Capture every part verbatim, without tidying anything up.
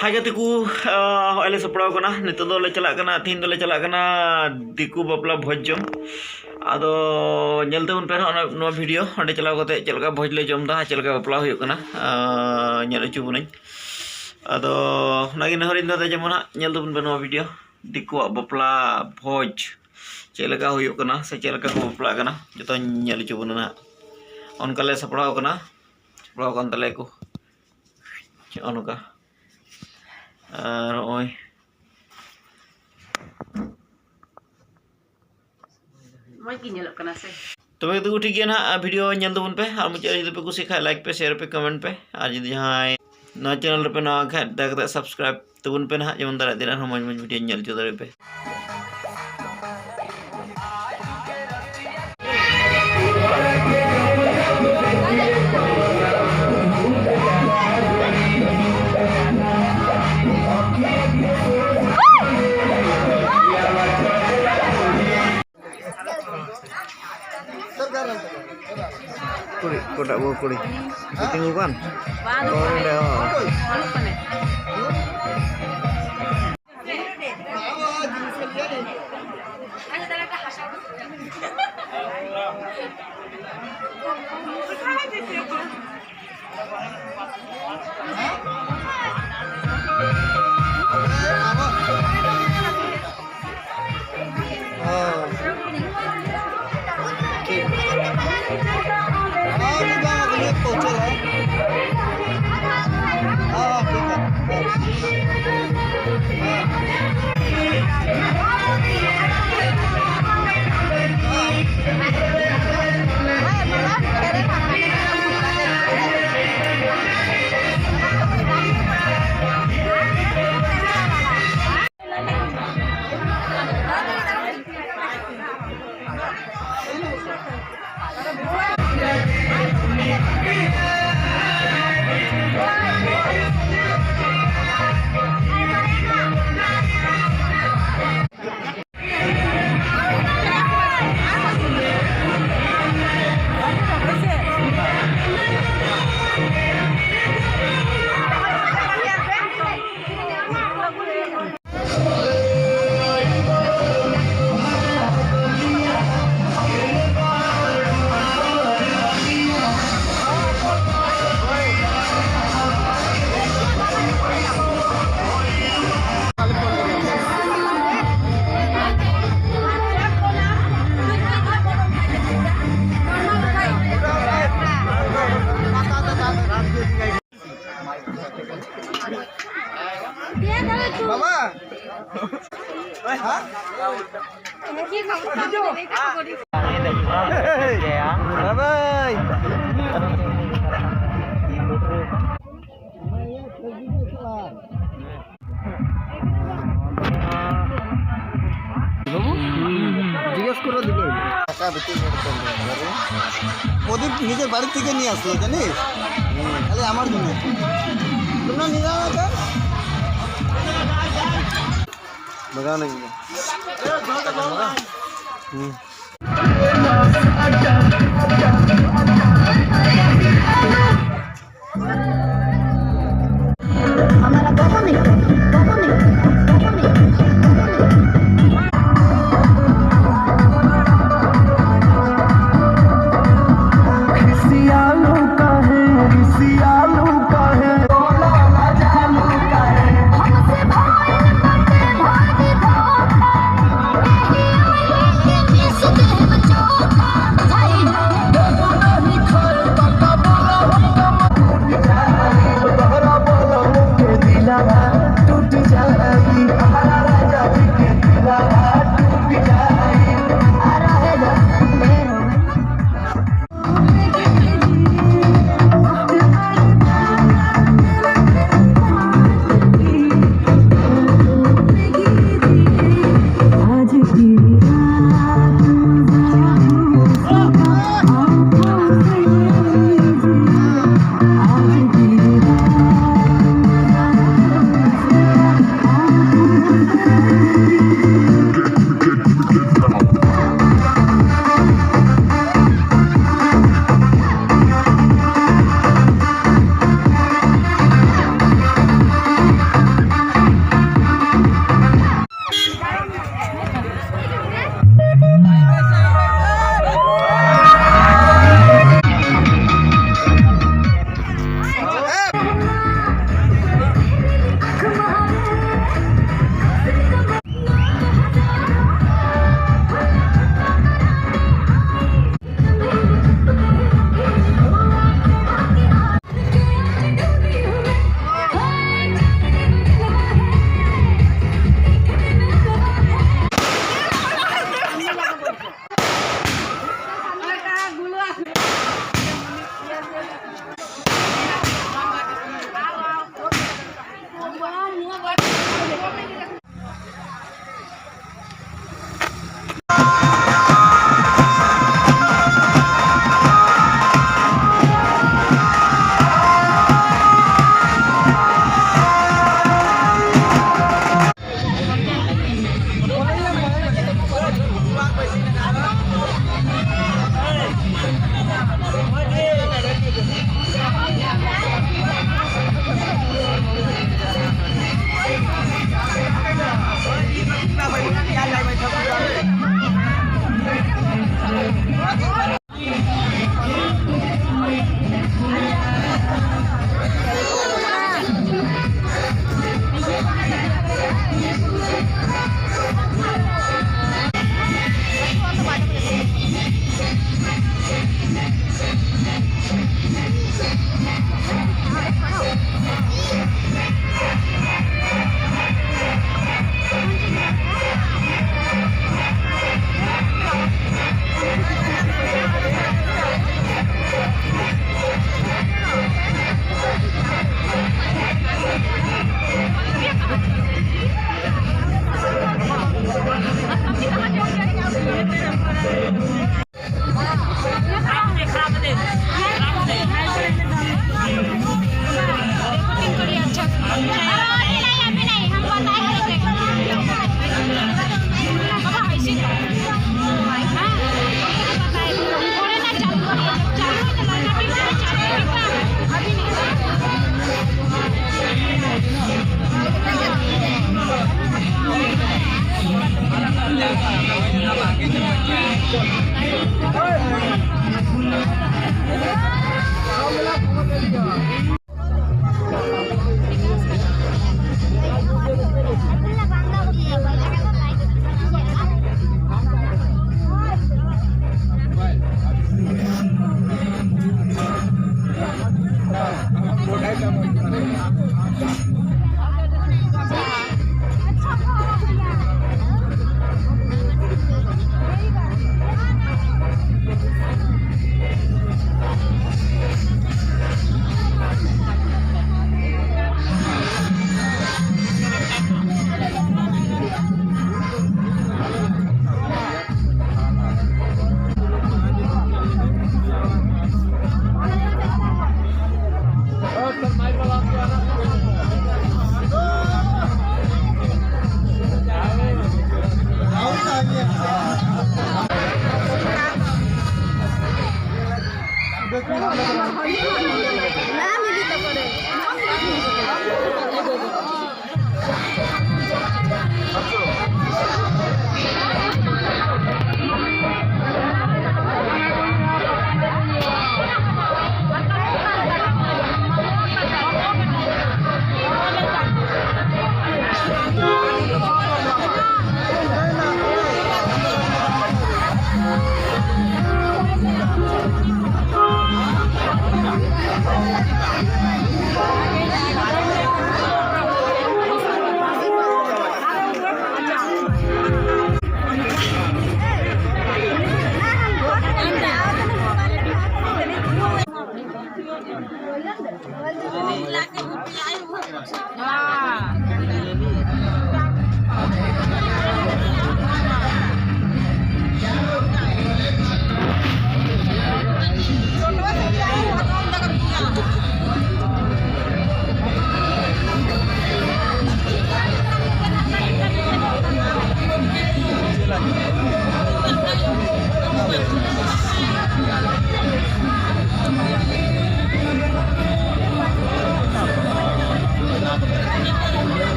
ᱦᱟᱭ ᱜᱟᱛᱮ ᱠᱚ, ᱟᱸ, ᱦᱚᱸᱜᱼᱚᱭ ᱞᱮ ᱥᱟᱯᱲᱟᱣ ᱠᱟᱱᱟ᱾ ᱱᱤᱛᱚᱜ ᱫᱚᱞᱮ ᱪᱟᱞᱟᱜ ᱠᱟᱱᱟ, ᱛᱤᱦᱤᱧ ᱫᱚᱞᱮ ᱪᱟᱞᱟᱜ ᱠᱟᱱᱟ ᱫᱤᱠᱩ ᱵᱟᱯᱞᱟ ᱵᱷᱚᱡᱽ ᱡᱚᱢ᱾ ᱟᱫᱚ ᱧᱮᱞ ᱛᱟᱵᱚᱱ ᱯᱮ ᱱᱟᱦᱟᱜ ᱚᱱᱟ, ᱱᱚᱣᱟ ᱵᱷᱤᱰᱤᱭᱳ, ᱚᱸᱰᱮ ᱪᱟᱞᱟᱣ ᱠᱟᱛᱮ ᱪᱮᱫ ᱞᱮᱠᱟ ᱵᱷᱚᱡᱽ ᱞᱮ ᱡᱚᱢ ᱮᱫᱟ, ᱪᱮᱫ ᱞᱮᱠᱟ ᱵᱟᱯᱞᱟ ᱦᱩᱭᱩᱜ ᱠᱟᱱᱟ, ᱟᱸ, ᱧᱮᱞ ᱦᱚᱪᱚ ᱵᱚᱱᱟᱹᱧ᱾ ᱟᱫᱚ ᱚᱱᱟᱜᱮ ᱱᱮᱦᱚᱨᱤᱧ ᱫᱚ, ᱡᱮᱢᱚᱱ ᱦᱟᱸᱜ ᱧᱮᱞ ᱛᱟᱵᱚᱱ ᱯᱮ ᱱᱚᱣᱟ ᱵᱷᱤᱰᱤᱭᱳ, ᱫᱤᱠᱩᱣᱟᱜ ᱵᱟᱯᱞᱟ ᱵᱷᱚᱡᱽ ᱪᱮᱫ ᱞᱮᱠᱟ ᱦᱩᱭᱩᱜ ᱠᱟᱱᱟ ᱥᱮ ᱪᱮᱫ ᱞᱮᱠᱟ ᱠᱚ ᱵᱟᱯᱞᱟᱜ ᱠᱟᱱᱟ, ᱡᱚᱛᱚᱧ ᱧᱮᱞ ᱦᱚᱪᱚ ᱵᱚᱱᱟ ᱱᱟᱦᱟᱜ᱾ ᱚᱱᱠᱟ ᱞᱮ ᱥᱟᱯᱲᱟᱣ ᱠᱟᱱᱟ, ᱥᱟᱯᱲᱟᱣ ᱠᱟᱱ ᱛᱟᱞᱮᱭᱟ ᱠᱚ᱾ ᱱᱚᱜᱼᱚ ᱱᱚᱝᱠᱟ᱾ ᱟᱨ ᱱᱚᱜᱼᱚᱭ ᱢᱚᱡᱽ ᱜᱮ ᱧᱮᱞᱚᱜ ᱠᱟᱱᱟ ᱥᱮ? ᱛᱚᱵᱮ ᱫᱩ ᱴᱷᱤᱠ ᱜᱮᱭᱟ ᱱᱟᱦᱟᱜ, ᱵᱷᱤᱰᱤᱭᱳ ᱧᱮᱞ ᱛᱟᱵᱚᱱ ᱯᱮ, ᱟᱨ ᱢᱩᱪᱟᱹᱫ ᱨᱮ ᱡᱩᱫᱤ ᱯᱮ ᱠᱩᱥᱤ ᱠᱷᱟᱡ, ᱞᱟᱭᱤᱠ ᱯᱮ, ᱥᱮᱭᱟᱨ ᱯᱮ, ᱠᱚᱢᱮᱱᱴ ᱯᱮ, ᱟᱨ ᱡᱩᱫᱤ ᱡᱟᱦᱟᱸᱭ ᱱᱚᱣᱟ ᱪᱮᱱᱮᱞ ᱨᱮᱯᱮ ᱱᱟᱣᱟ ᱠᱷᱟᱡ, ᱫᱟᱭᱟ ᱠᱟᱛᱮ ᱥᱟᱵᱥᱠᱨᱟᱭᱤᱵ ᱛᱟᱵᱚᱱ ᱯᱮ ᱱᱟᱦᱟᱜ, ᱡᱮᱢᱚᱱ ᱫᱟᱨᱟᱭ ᱫᱤᱱ ᱟᱨᱦᱚᱸ ᱢᱚᱡᱽ ᱢᱚᱡᱽ ᱵᱷᱤᱰᱤᱭᱳ ᱧᱮᱞ ᱦᱚᱪᱚ ᱫᱟᱲᱮᱭᱟᱜ ᱯᱮ᱾ ᱠᱩᱲᱤ, ᱚᱠᱚᱭᱴᱟᱜ ᱵᱟᱹᱦᱩ ᱠᱩᱲᱤ? ᱛᱤᱸᱜᱩ ᱠᱟᱱ? ᱚ, ᱱᱚᱰᱮ, ᱚ᱾ ᱵᱟᱭ ᱵᱟᱭ। ᱵᱟᱹᱵᱩ, ᱡᱤজ্ঞেস করে দিল। টাকা বিক্রি করতে হবে। প্রদীপ নিজের বাড়ি থেকে নিয়ে আসলো, জানিস? তাহলে আমার জন্য। তোমরা নিয়ে যাও এটা। বাগানে গিয়ে। হুম।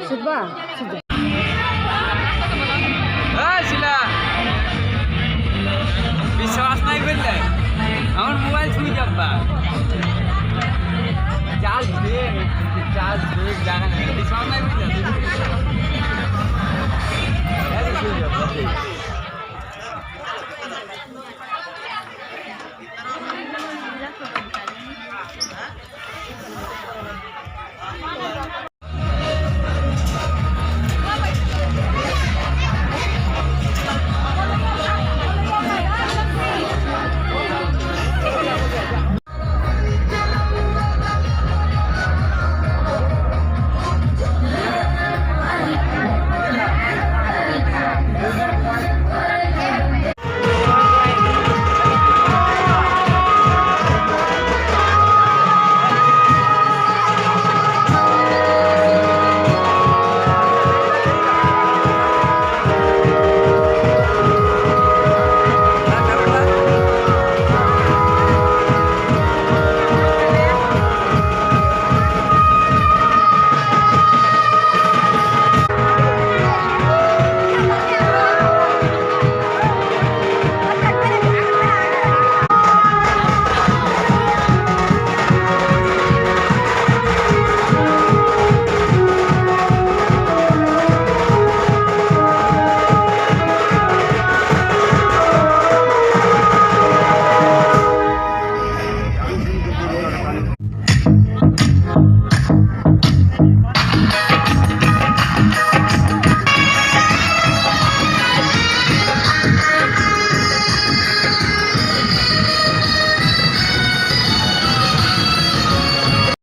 ᱥᱩᱫᱷᱟ, ᱥᱩᱫᱷᱟ᱾